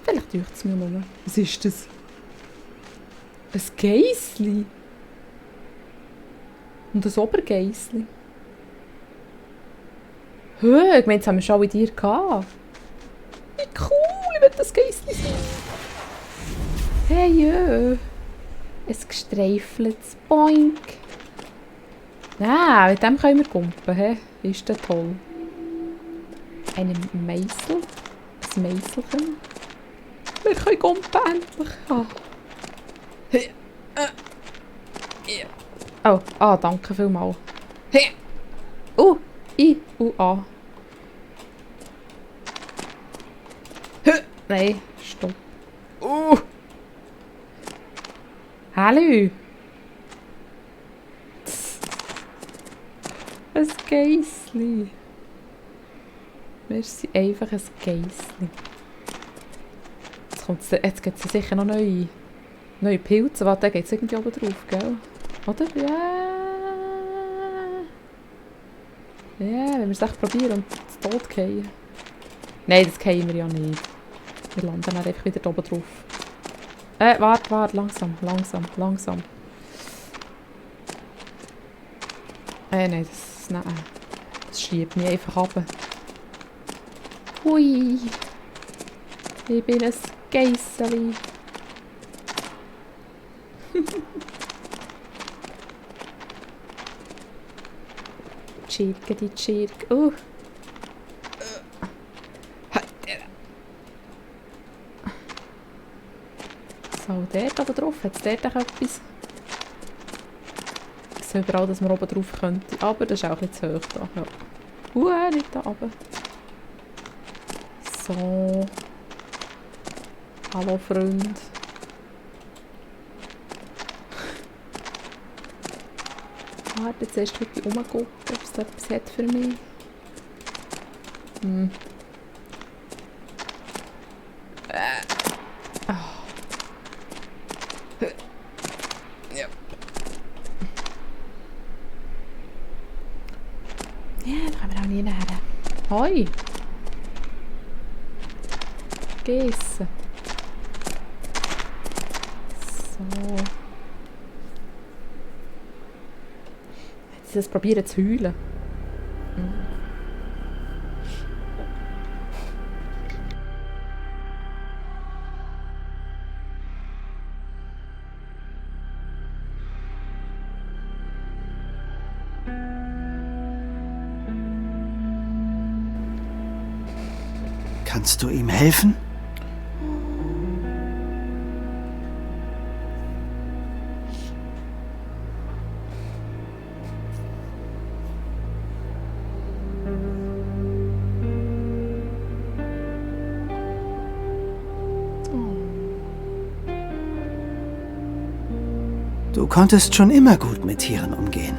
Vielleicht täuscht es mir nur. Was ist das? Ein Geissli? Und ein Obergeissli? Hö, ich meine, jetzt haben wir schon alle Tiere gehabt. Wie cool, ich will das Geissli sein. Hey, jö. Ein gestreifeltes Boink. Ah, mit dem können wir kumpen, hä? Ist das toll. Ein Meißel. Ein Meisselchen. Wir können kumpen, endlich. Ah. Oh, danke vielmals. A. Nein, stopp. Hallo. Ein Geissli. Wir sind einfach ein Geissli. Jetzt gibt es sicher noch neue Pilze. Warte, da geht es irgendwie oben drauf, gell? Oder? Ja. Ja, wenn wir es echt probieren und zu Tod fallen. Nein, das fallen wir ja nicht. Wir landen dann einfach wieder oben drauf. Warte, langsam. Nein, das schiebt mich einfach runter. Hui. Ich bin ein Geisseli. Tschirke, die Tschirke. So, dort oben drauf. Hat es dort auch etwas? Ich sehe überall, dass man oben drauf könnte. Aber das ist auch ein bisschen zu hoch da. Ja. Nicht da oben. So. Hallo, Freund. Warte, jetzt erst wirklich rumgucken, ob es da etwas hat für mich. Ja. Ja, da kommen wir auch nie näher. Hoi! Gegessen. So. Jetzt das probieren zu heulen. Kannst du ihm helfen? Du konntest schon immer gut mit Tieren umgehen.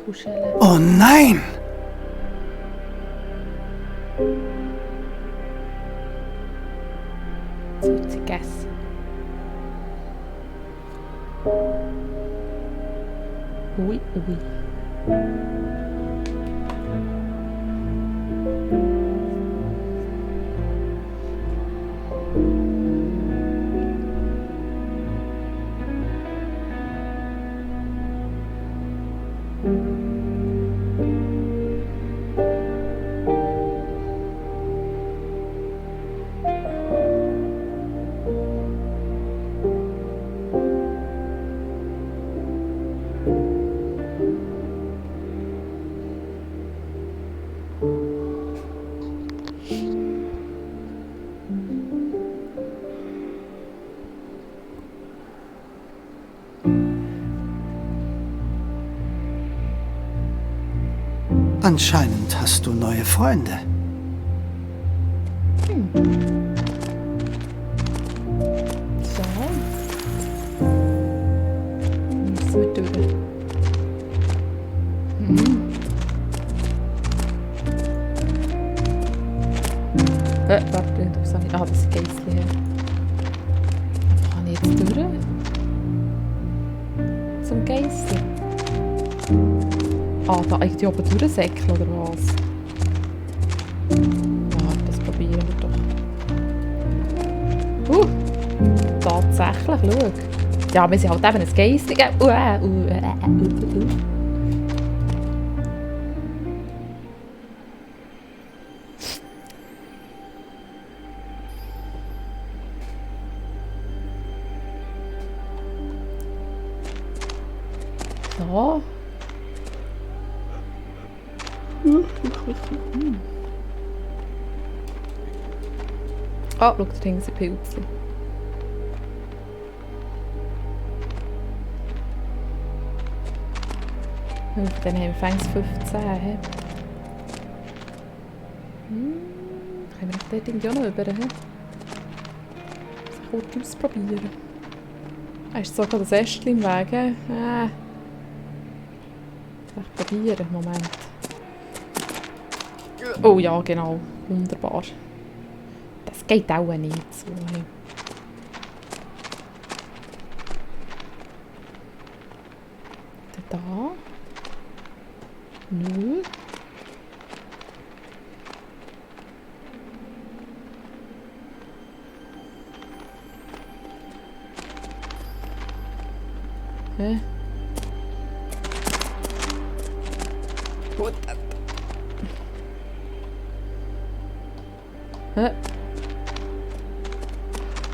Kuscheln. Oh nein! Jetzt wird sie gegessen. Ui. Anscheinend hast du neue Freunde. So. müssen wir durch. Warte, was habe ich? Ah, das ist Geissli her. Wo kann ich jetzt durch? Zum Geissli. Ah, da irgendwie oben durchsäckeln oder was? Ah, das probieren wir doch. Tatsächlich, schau. Ja, wir sind halt eben ein Geissli. Da. Ah, schau, da hinten sind Pilze. Dann haben wir fängs 15. He? Können wir dort irgendwie auch noch über? Das kurz ausprobieren. Ist sogar das Ästchen im Weg? Ich probieren. Moment. Oh ja, genau. Wunderbar. Das geht auch nicht so. Da. Nö. Hä? Gut. Hä?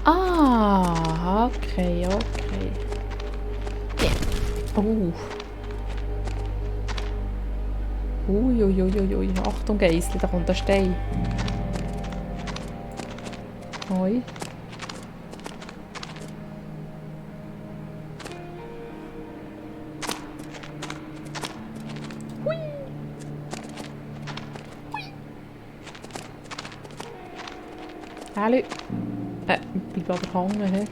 Ah, okay. Yeah. Oh. Ui. Achtung, Geissli, da kommt der Stein. Hoi. Hui. Hallo. Bleib aber hängen, he.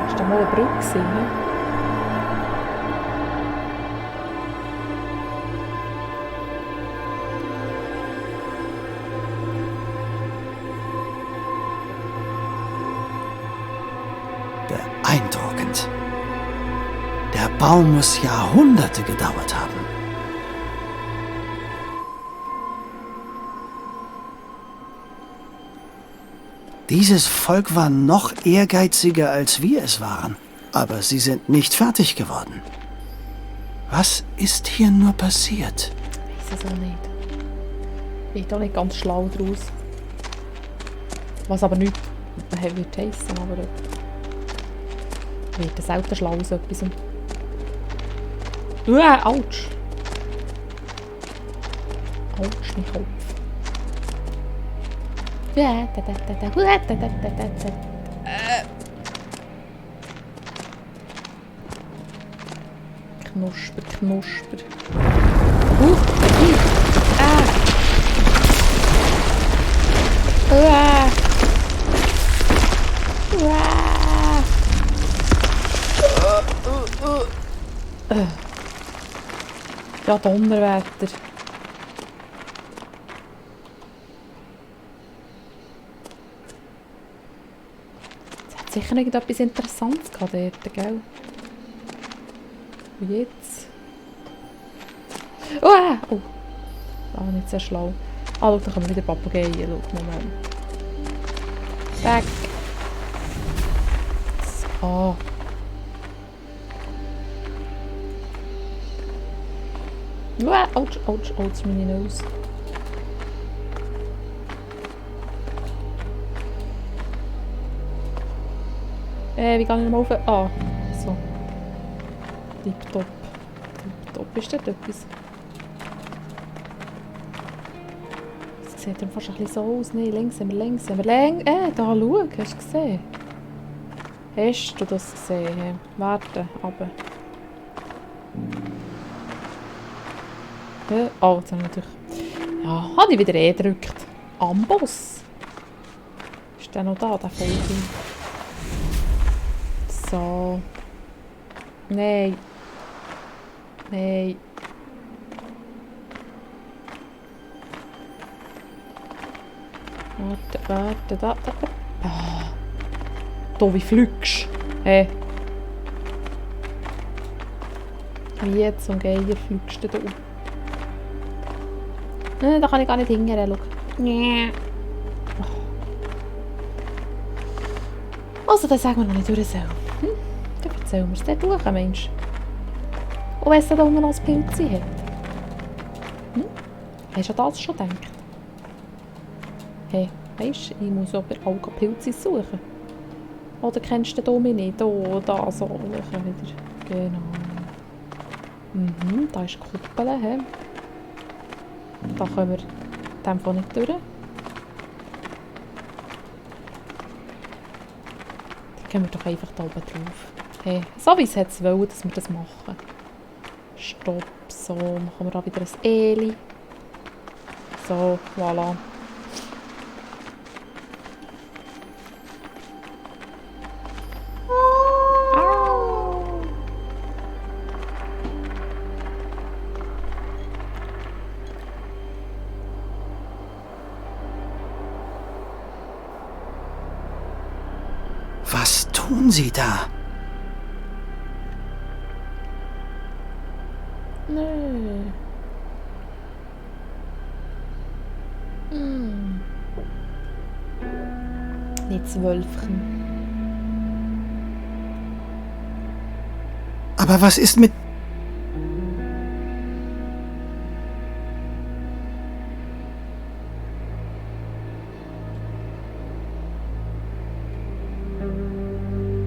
Ist da mal eine Brücke gewesen, he? Beeindruckend. Der Baum muss Jahrhunderte gedauert haben. Dieses Volk war noch ehrgeiziger, als wir es waren. Aber sie sind nicht fertig geworden. Was ist hier nur passiert? Ich weiß es auch nicht. Ich bin da nicht ganz schlau draus. Was aber nicht wird heissen, aber ich werde selten schlau aus etwas. Autsch! Autsch, mein Kopf. Knusper. Ja, Donnerwetter. Es hat sicher irgendetwas Interessantes gehabt dort, gell? Und jetzt? Oh! Ah, nicht sehr schlau. Ah, schau, da kommen wieder Papageien. Schau, Moment. Weg! So. Ouch, meine Nose. Wie gehe ich nochmal rauf? Ah, so. Tipptopp. Ist dort etwas? Das sieht dann fast ein bisschen so aus. Nein, längs haben wir. Da, schau, hast du gesehen? Hast du das gesehen? Warte, aber. Oh, jetzt habe ich natürlich... Ja, habe ich wieder gedrückt. Amboss. Ist der noch da, der Vogel? So. Nein. Nein. Warte, da. Ah. Da, wie fliegst du? Hey. Wie jetzt so ein Geier fliegst du da? Da kann ich gar nicht hingehen, schau. Also, dann sagen wir noch nicht durch soll. Dann erzählen wir es dort durch, Mensch. Und wenn es da unten noch ein Pilz hat. Hast du an das schon gedacht? Hey, weisst du, ich muss aber auch Pilze suchen. Oder kennst du den mich nicht? Da so wieder. Genau. Da ist die Kuppel. He. Da können wir dem von nicht durch. Dann gehen wir doch einfach da oben drauf. Hey, so wie es jetzt wollen, dass wir das machen. Stopp. So, machen wir da wieder ein Eli. So, voilà. Was tun Sie da? Nö. Nicht das Wölfchen. Aber was ist mit...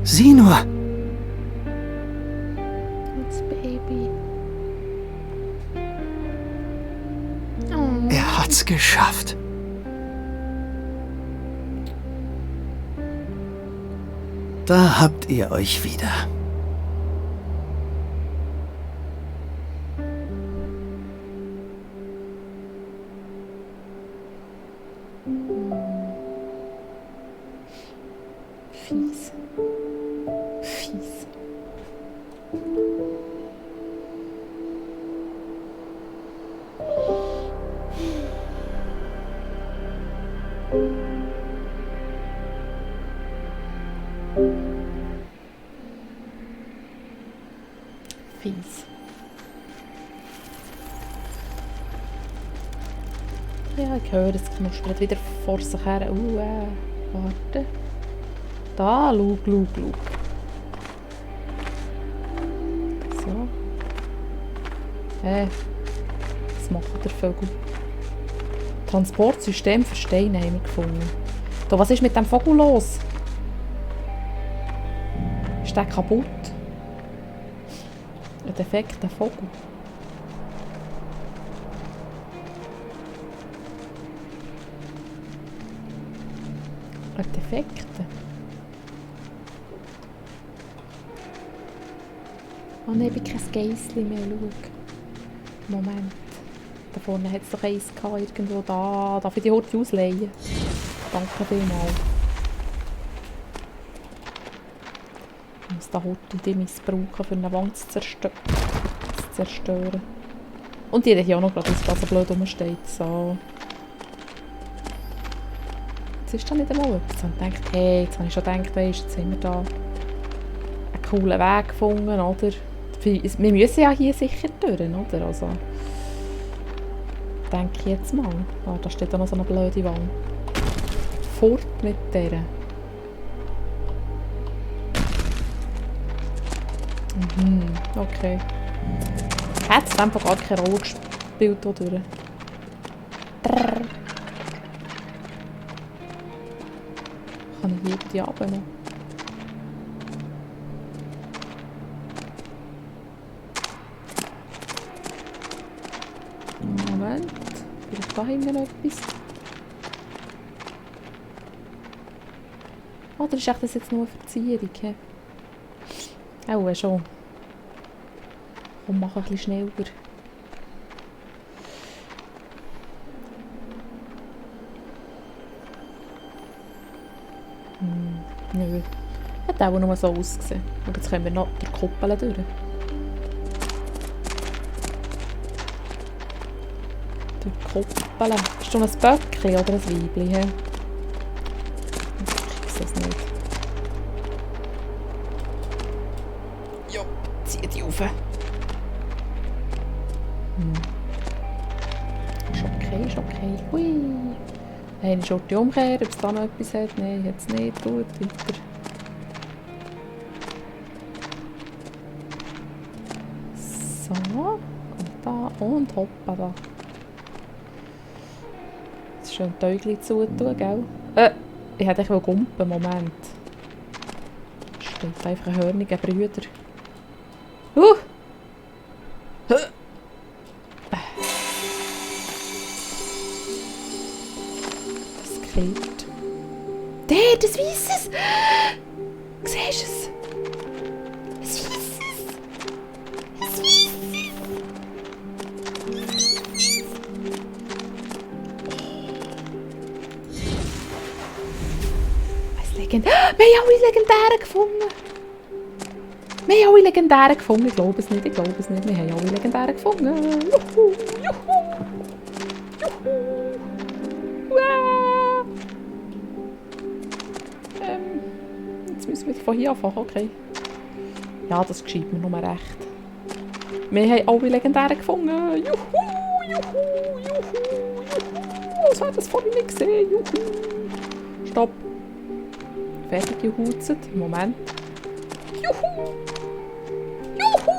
Sieh nur! Das Baby. Er hat's geschafft. Da habt ihr euch wieder. Fies. Fies. Fies. Ja, ich höre, es knuspert wieder vor sich her. Warte. Da, schau. So. Was macht der Vogel? Transportsystem für Steine habe ich gefunden. Da, was ist mit dem Vogel los? Ist der kaputt? Ein defekter Vogel. Ein defekter? Oh nein, ich bin kein Geissli mehr, schau. Moment. Da vorne hat es doch eins gehabt, irgendwo da. Darf ich die Horte ausleihen? Danke vielmals. Ich muss da Horte die missbrauchen, für eine Wand zu zerstören. Und die hier auch noch gerade, was so blöd rumsteht. So. Jetzt ist da nicht einmal etwas. Jetzt habe ich gedacht, hey, jetzt habe ich schon gedacht, weisst, jetzt haben wir da einen coolen Weg gefunden, oder? Wir müssen ja hier sicher durch, oder? Also, denke ich jetzt mal. Oh, da steht da noch so eine blöde Wand. Fort mit der. Okay. Hat es einfach gar keine Rolle gespielt hier durch. Kann ich hier die runternehmen? Moment. Vielleicht da hinten noch etwas. Oder ist das jetzt nur eine Verzierung? He? Auch schon. Komm, mach ein bisschen schneller. Nö. Hat auch nur so ausgesehen. Und jetzt können wir noch durch die Kuppel durch. Durch die Kuppel. Ist du ein Böckchen oder ein Weibchen? He? Ich weiß es nicht. Ja, zieh die rauf. Ist okay, ist okay. Hui. Eine Schurte umkehren, ob es da noch etwas hat. Nein, jetzt nicht. Gut, weiter. So. Und da. Und hoppa da. Jetzt schön die Äugchen zutun, gell? Ich hätte echt gumpen. Moment. Steht einfach ein hörniger Brüder. Der, das Weisses! Siehst du es? Das Weisses! Das Weisses! Was Legend... Wir haben alle Legendären gefunden! Wir haben alle Legendären gefunden. Ich glaube es nicht, Wir haben alle Legendären gefunden. Juhu! Juhu! Juhu! Wow! Jetzt müssen wir von hier anfangen, okay. Ja, das geschieht mir nur recht. Wir haben alle Legendären gefunden. Juhu! Juhu! Juhu! Juhu! Was hat das vorhin nicht gesehen? Juhu! Stopp! Fertig gehutzt. Moment. Juhu! Juhu!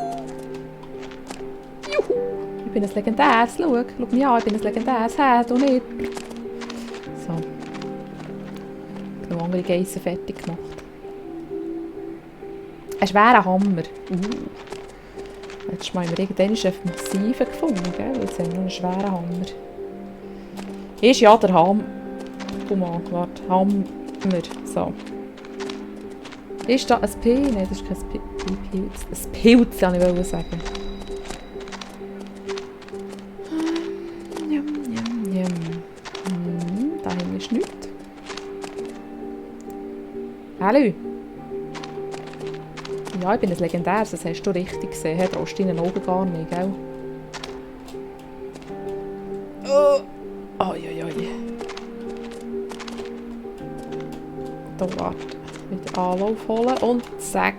Juhu! Ich bin ein legendäres. Schau mich an, ich bin ein legendäres. Hä, du nicht. So. Noch andere Geissen fertig gemacht. Ein schwerer Hammer. Letztes Mal haben wir irgendwann einen massiven gefunden, gell? Jetzt haben wir noch einen schweren Hammer. Ist ja der Hammer. Guck mal, warte. Hammer. So. Ist da ein P? Nein, das ist kein Pilz. Ein Pilz, wollte ich sagen. Da hinten ist nichts. Hallo. Ja, ich bin ein Legendäres, das hast du richtig gesehen. Du traust deinen Augen gar nicht, gell? Oh! Oi. Da, warte. Wieder Anlauf holen und zack.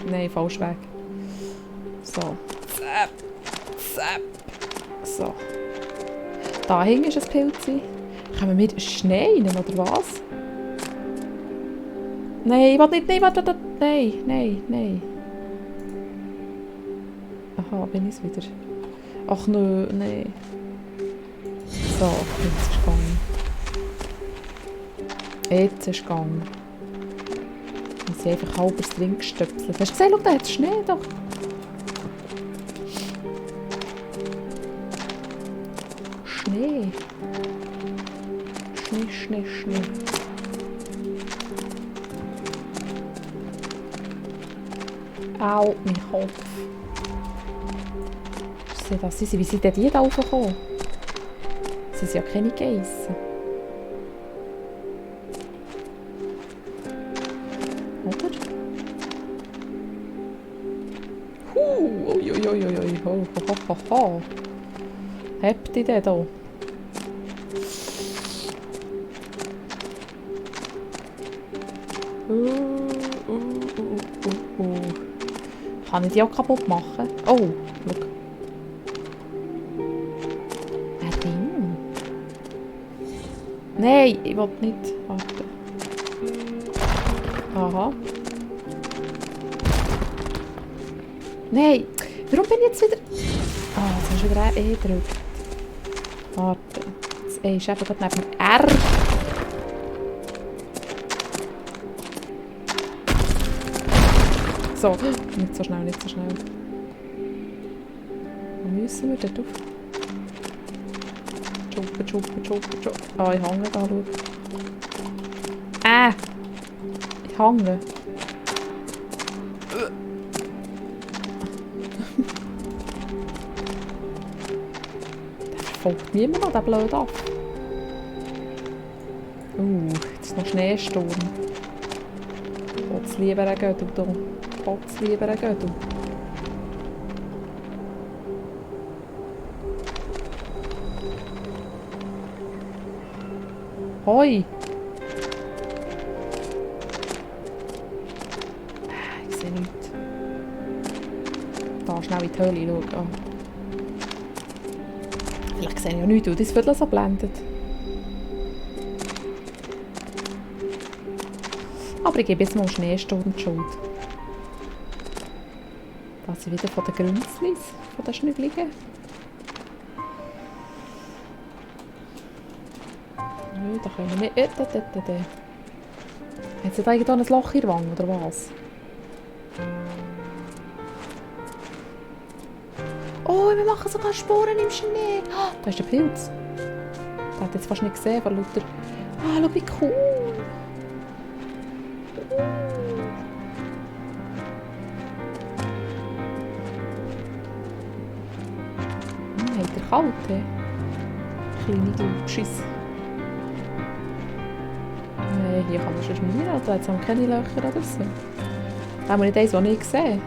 Nein, falsch weg. So. Zapp. Zapp. So. Da hinten ist ein Pilz. Können wir mit Schnee rein, oder was? Nein, warte nicht. Nein. Aha, bin ich es wieder. Ach nö, nein. So, jetzt ist es gegangen. Jetzt ist es gegangen. Ich habe einfach halbes drin gestöpselt. Hast du gesehen, schau, da hat es Schnee doch. Schnee. Schnee. Au, mein Kopf. Wie sind denn die da raufgekommen? Das sind ja keine Geissen. Oder? Ho. Habt ihr den da? Kann ich die auch kaputt machen? Oh, schau. Ein Ring. Nein, ich will nicht. Warte. Aha. Nein! Warum bin ich jetzt wieder... Ah, jetzt hast du wieder ein E gedrückt. Warte. Das E ist einfach gerade neben R. So, nicht so schnell. Wo müssen wir denn drauf? Chuppen. Ah, ich hänge da, schau. Ich hänge. Der verfolgt mich immer noch, der blöde ab. Jetzt ist noch Schneesturm. Gott lieber ein Gödel da. Gott lieber ein Gödel. Hoi! Ich sehe nichts. Da schnell in die Höhle schauen. Vielleicht sehe ich ja nichts, weil das Viertel so blendet. Aber ich gebe jetzt mal Schneesturm die Schuld. Das sind wieder von den Grünzlis, von den Schnügeligen. Nö, da können wir nicht. Hat sie da irgendwo ein Loch in der Wange, oder was? Oh, wir machen sogar Spuren im Schnee. Oh, da ist der Pilz. Den hat jetzt fast nicht gesehen, von lauter... Ah, schau, wie cool. Hat er kalt, he? Kleine Glubschis. Nein, hier kann man schon schmieren, da hat es keine Löcher oder so. Haben wir nicht eins, das ich gesehen.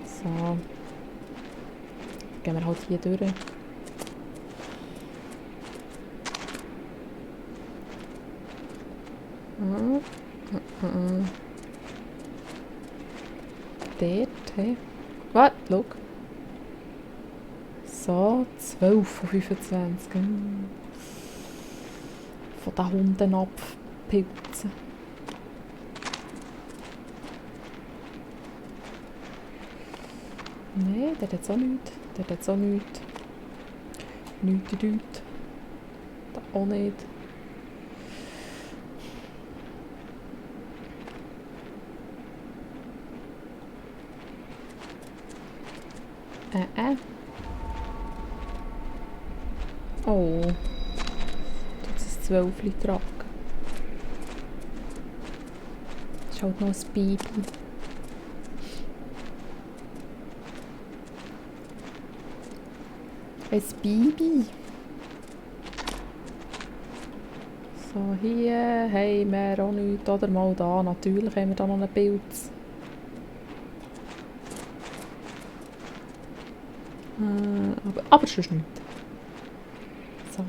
So. Gehen wir halt hier durch. Dort, hey. Was? Schau. So, 12 von 25. Von den Hunden abpilzen. Nein, der hat jetzt auch nichts. Der hat jetzt auch nichts. Nichts. Da auch nicht. Oh. Tut es 12 tragen. Das ist halt noch ein Baby. Ein Baby. So, hier haben wir auch nichts. Oder mal da. Natürlich haben wir da noch einen Pilz. Aber sonst nichts. So.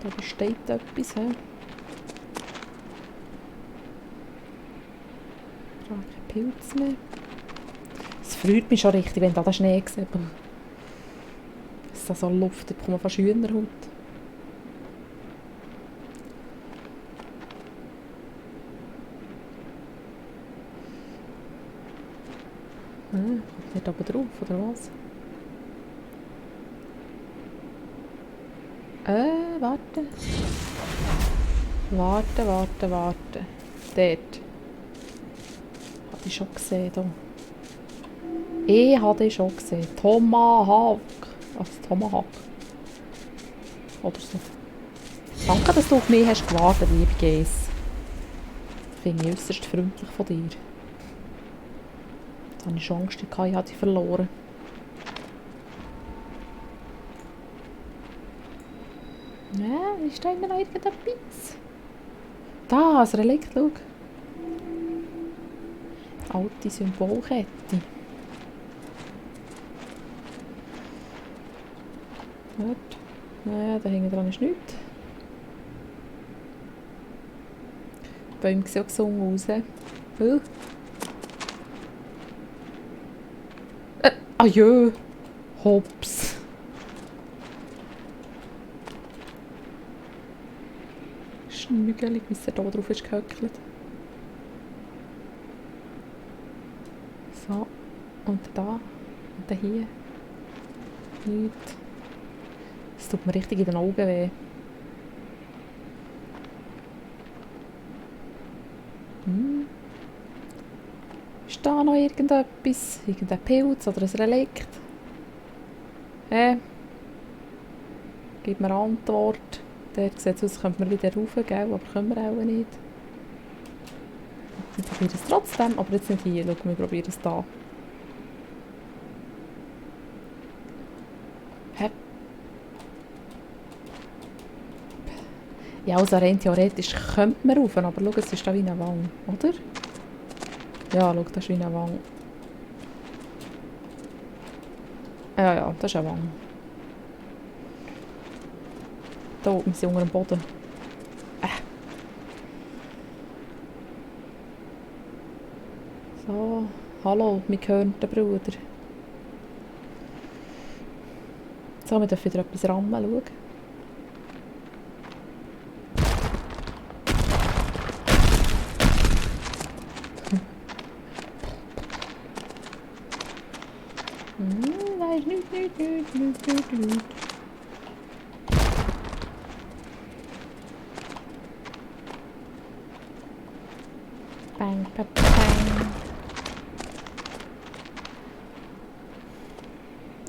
Da steht etwas. He? Ich habe keinen Pilz mehr. Es freut mich schon richtig, wenn da der Schnee sieht. Es ist da so Luft, da bekommt man fast Hühnerhaut. Kommt nicht oben drauf, oder was? Warte. Warte. Dort. Habe ich schon gesehen, hier. Ich habe ihn schon gesehen. Tomahawk. Also Tomahawk. Oder so. Danke, dass du auf mich hast gewartet, liebe Geis. Finde ich äußerst freundlich von dir. Jetzt habe ich schon Angst, ich habe sie verloren. Ja, ist da immer noch irgendetwas? Da, ein Relikt, schau. Alte Symbolkette. Warte. Naja, da hinten dran ist nichts. Die Bäume sehen auch gesungen aus. Ajö. Hops. Schnügelig, wie er da drauf ist gehöckelt. So. Und da. Und dann hier. Nichts. Es tut mir richtig in den Augen weh. Ist da noch irgendetwas? Irgendein Pilz oder ein Relikt? Gib mir eine Antwort. Dort sieht es aus, könnte man wieder raufgehen, aber können wir auch nicht. Wir probieren es trotzdem, aber jetzt nicht hier. Schau, wir probieren es da. Ja, also rein theoretisch könnte man rauf, aber schau, es ist da wie eine Wang, oder? Ja, schau, das ist wie eine Wang. Ja, ja, das ist eine Wang. Da oben sind unter dem Boden. So, hallo, mein gehörnter Bruder. So, wir dürfen wieder etwas rammen, schauen. Da ist nichts. Bang, bang, bang.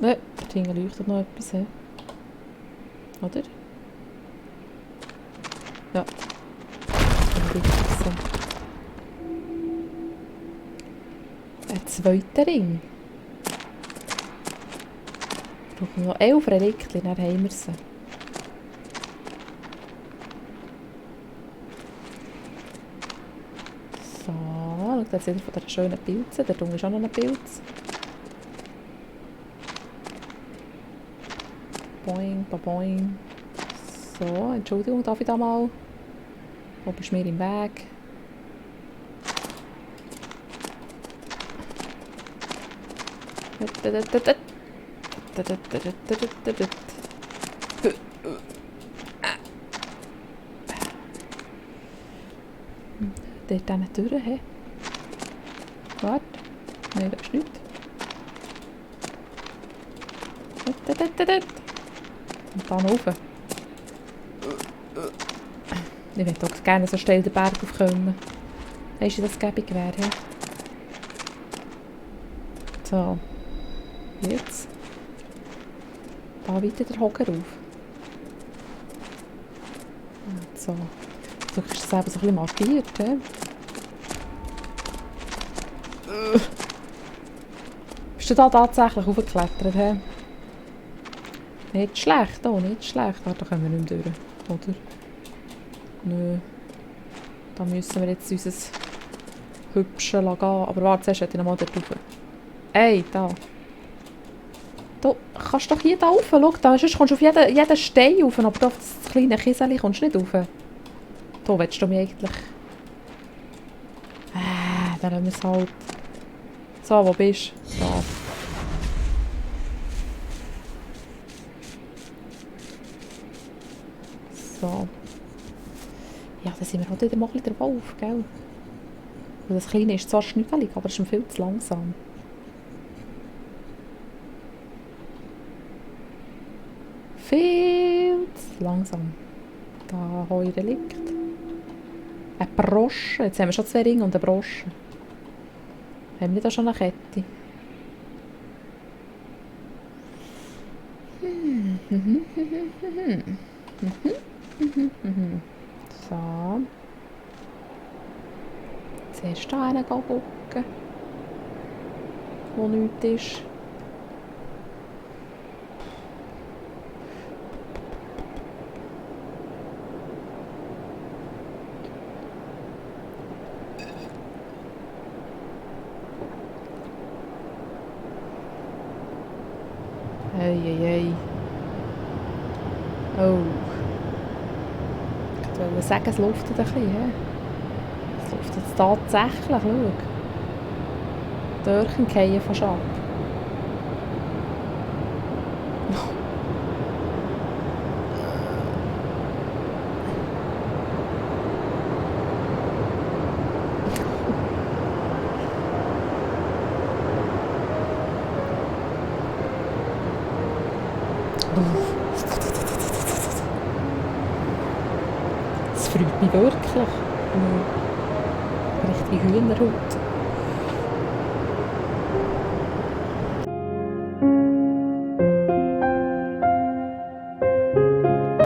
Ne, dort hinten leuchtet noch etwas, he? Oder? Ja. Das kann richtig sein. Ein zweiter Ring. Wir brauchen noch 11 Reliktchen, dann haben wir sie. So, schau, da seht ihr von dieser schönen Pilze. Dort unten ist auch noch ein Pilz. Boing, boing. So, Entschuldigung, darf ich da mal? Wo bist du mir im Weg? Dort diese Tür, hä? Warte. Nein, das ist nichts. Und dann rauf. Ich würde auch gerne so steil den Berg aufkommen. Weisst du, das gäbig wäre, hä? So. Jetzt. Da weiter der Hocker auf. So. Du hast das selber so ein bisschen markiert, he? Bist du da tatsächlich hochgeklettert, he? Nicht schlecht, oh, nicht schlecht. Da können wir nicht mehr durch, oder? Nö. Da müssen wir jetzt unser Hübsches gehen. Aber warte, zuerst hätte ich noch mal dort rauf. Ey, da. Du kannst doch hier da rauf, schau da. Sonst kommst du auf jeden Stein rauf, aber auf das kleine Kieseli kommst du nicht rauf. Da willst du mich eigentlich... dann lassen wir es halt. So, wo bist du? Da. So. Ja, dann sind wir halt wieder mal ein bisschen der Wolf, gell? Und das Kleine ist zwar schnüffelig, aber es ist viel zu langsam. Viel zu langsam. Da Heure liegt. Ein Brosche. Jetzt haben wir schon 2 Ringe und eine Brosche. Haben wir da schon eine Kette? So. Zuerst da einen gucken, wo nichts ist. Eieiei. Oh. Ich wollte sagen, es luftet ein bisschen. He? Es luftet tatsächlich, schau. Die Dörchen fallen fast ab. Das freut mich wirklich. Richtig Hühnerhaut.